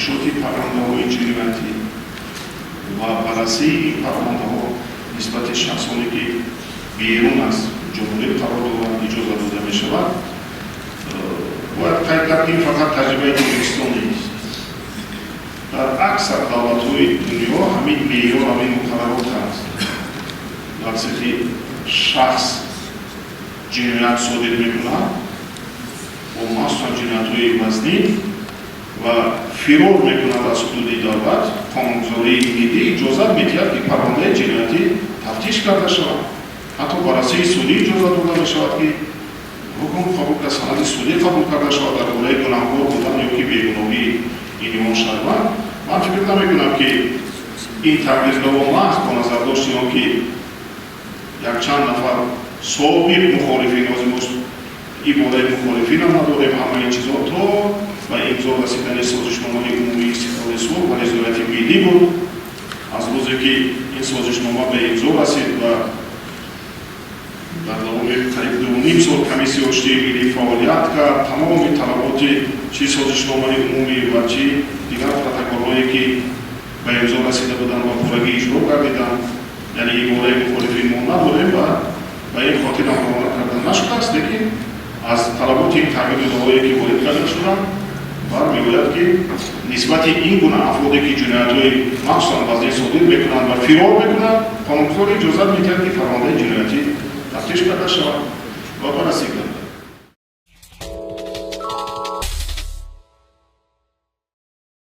Тафтишоти парвандаҳои ҷиноятӣ ва баррасии ин парвандаҳо нисбати шахсоне, ки берун аз ҷумҳурӣ қарор доранд, иҷоза дода мешавад. Бояд қайд кард, ки ин фақат таҷрибаи Тоҷикистон нест. Дар аксар давлатҳои дунё ҳамин меъёр, ҳамин муқаррарот ҳаст. Вақте ки шахс ҷиноят содир мекунад, бо махсусан ҷиноятҳои вазнин, ва фирор мекунад аз ҳудуди давлат, қонунгузории миллӣ иҷозат медиҳад, ки парвандаи ҷиноятӣ тафтиш карда шавад, ҳатто баррасии судӣ иҷозат дода мешавад, ки ҳукм қабул, санади судӣ қабул карда шавад дар бораи гунаҳкор будан ё ки бегуноҳии ин ё он шаҳрванд. Ман фикр намекунам, ки ин тағйирдоҳо маҳз бо назардошти он ки якчанд нафар собиқ мухолифин, ҳозир мо ибораи мухолифинам надорем, ҳамаи ин чизҳо то ба имзо расидани Созишномаи умумии истиқлоли сулҳ ва ризояти миллӣ буд. Аз рӯзе ки ин созишнома ба имзо расид ва дар давоми қариб 2,5 сол Комиссияи оштии миллӣ фаъолият кард, тамоми талаботи чи Созишномаи умумӣ ва чи дигар протоколҳое, ки ба имзо расида буданд, ба пуррагӣ иҷро гардиданд. Яъне ибораи мухолифин мо надорем ва ба ин хотир ҳам равона карда нашудааст. Лекин аз талаботи ин тағйирдоҳое, ки ворид карда шуданд, бармеояд, ки нисбати ин гуна афроде, ки ҷиноятҳои махсусан вазнин содир мекунанд ва фирор мекунанд, қонунгузор иҷозат медиҳад, ки парвандаи ҷиноятӣ тафтиш карда шавад ва баррасӣ карда.